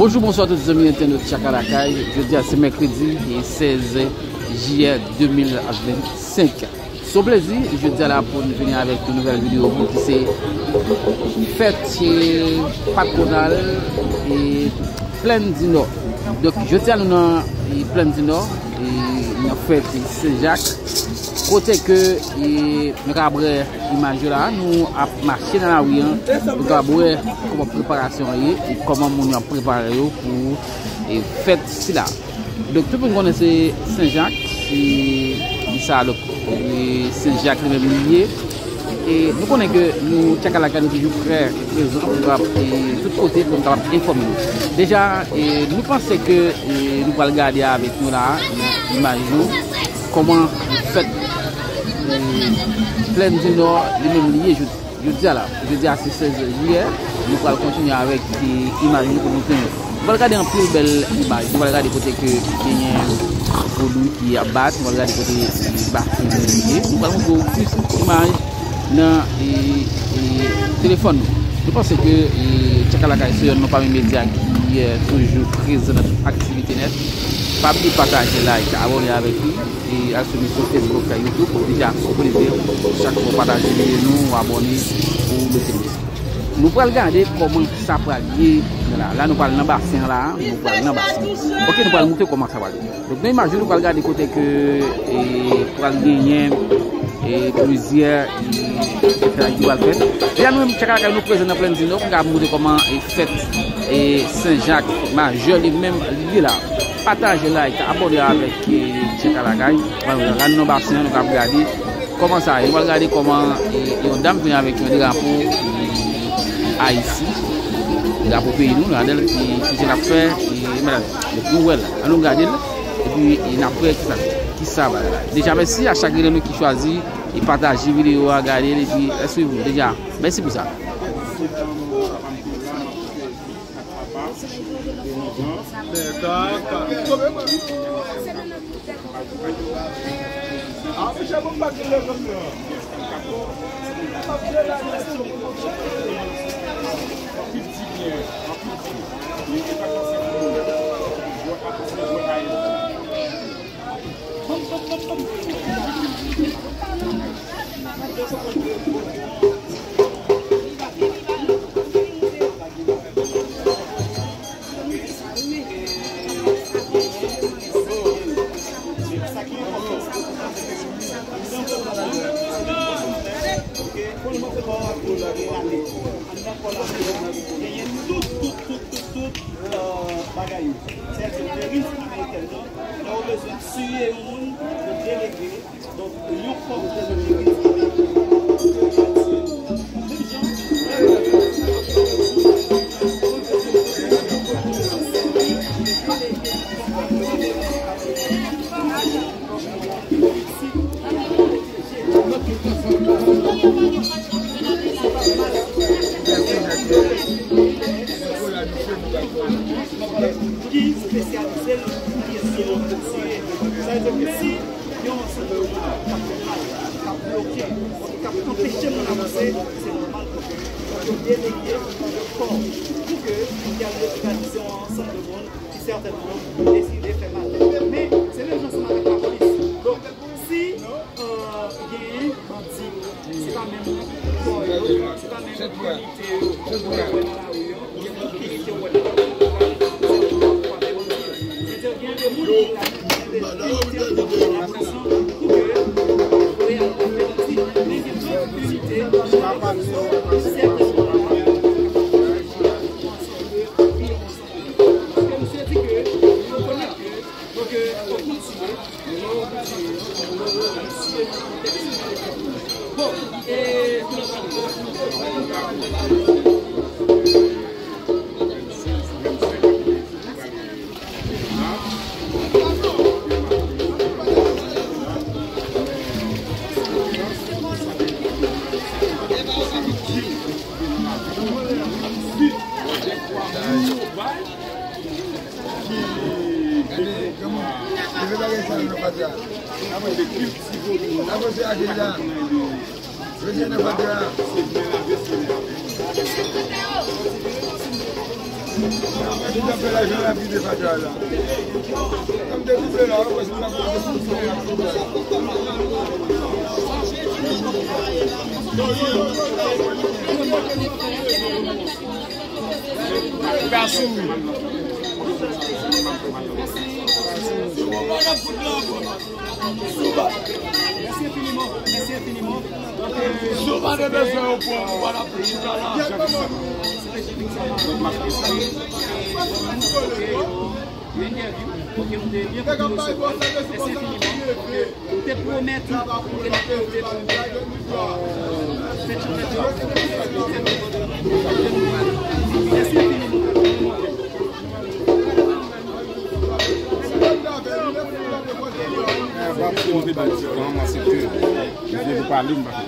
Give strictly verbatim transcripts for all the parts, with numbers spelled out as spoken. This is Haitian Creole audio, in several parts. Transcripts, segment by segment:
Bonjou, bonswa tout zanmi entènot Tchaka Lakay. Jodi a se mèkredi e sèz jiyè de mil vennsenk. Se yon plezi jodi a la pou n vini avèk yon nouvèl videyo pou ki se fèt e patwonal e Plèn di Nò. Donk jodi a nou nan e Plèn di Nò e nan fèt Sen Jak kote ke e nou ka wè imaj yo la, nou ap mache nan lari an, nou ka wè kòman preparasyon an ye e kòman moun yo ap prepare yo pou e fèt sila. Donk tout moun konnen se Sen Jak, se, se sa, donk e Sen Jak li menm li ye. E nou konnen ke nou Tchaka Lakay nou toujou prè, prezan pou kapab e tout kote pou nou kapab enfòme nou. Deja e nou panse ke e nou pral gade avèk nou la nan imaj nou kòman fèt e Plèn di Nò li menm li ye jodi a la. Jodi a se sèz jiyè, nou pral kontinye avèk e imaj nou pou nou fini. Nou pral gade anpil bèl imaj. Nou pral gade kote ke genyen vodou ki ap bat. Nou pral gade kote e basen yo ye. Nou pral montre w plis imaj nan e, e telefòn nou. Nou panse ke e Tchaka Lakay se yonn nan pami medya ki e toujou prezan nan tout aktivite nèt. Pa bliye pataje, like, abòne avèk li. E al swiv nou sou Facebook, YouTube. Deja, se yon plezi chak fwa w pataje videyo nou, w abòne pou w mete nou. Nou pral gade kòman sa pral ye la. La nou pral nan basen an la, nou pral nan basen. Ok, nou pral montre kòman sa pral ye. Donk nan imaj yo nou pral gade kote ke e pral genyen e plizyè e fèt ki pral fèt. Deja nou menm Tchaka Lakay nou prezan nan Plèn di Nò pou n ka montre kòman e fèt e Sen Jak Majè li menm li ye la. Pataje, like, abòne avèk e Tchaka Lakay. La nou nan basen an, nou ka ap gade kòman sa ye. Nou pral gade kòman e yon dam vini avèk yon drapo e Ayiti, drapo peyi nou, nou gade l ki, ki jan l ap fè e medam. Donk nou wè l, ann nou gade l epi e n ap wè kisa, kisa bagay la. Deja mèsi a chak grenn nou ki chwazi e pataje videyo a, gade l epi e swiv nou. Deja mèsi pou sa. Genyen tout, tout, tout, tout, tout, euh, bagay yo. Sètadi ke legliz amerikèn nan, lè yo bezwen tiye yon moun, yo delege. Donk, yon fòs de legliz amerikèn. Ki espesyalize l nan kesyon de tiye. Sa vle di ke si yon ansanm de moun k ap fè mal, k ap bloke, ki ap anpeche moun avanse, se nòmal pou ke yo delege yon kò pou ke y al radikalize yon ansanm de moun ki sètènman deside fè mal. Men, se menm jan ansanm avèk lapolis. Donk, si, euh, genyen bandi, se pa menm kò yo, se pa menm kalite yo, yo wè nan lari yo, yo wè nan lari yo. Kòman? Leve bagay sa yo nan fatra. Avanse ak la. Mesye nan fatra. Mesye nan fatra la. Kòm te koupe la, wè, si ta koupe. Gason. Mèsi enfiniman, mèsi enfiniman. Si w pa te bezwen yo pran, ou pa t ap chita la. Yo entèvyou, ok, nou te byen kontan resevwa l. Mèsi enfiniman. Ok. Nou te pwomèt ou ke n ap pote pou ou. Fèt chanpèt yo. Mèsi enfiniman. Bon, si nou te bay ti tan, mwen se ke, je veux parler, m pa fè.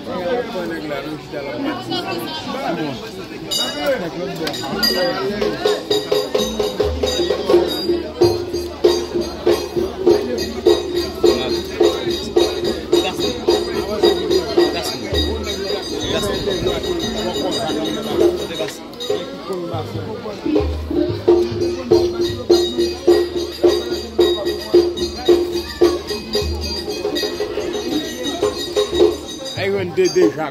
Ay, jwenn de deja.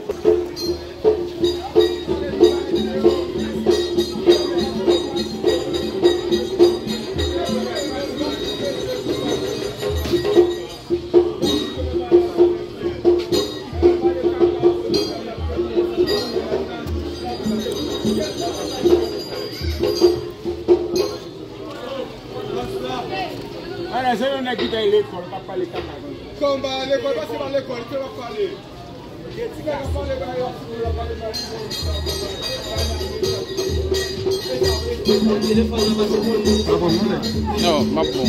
Ala, se yon nèg ki t al lekòl, pa pale kaka. Kòm pa lekòl, paske pa lekòl, ki w ap pale? Non, m ap bon.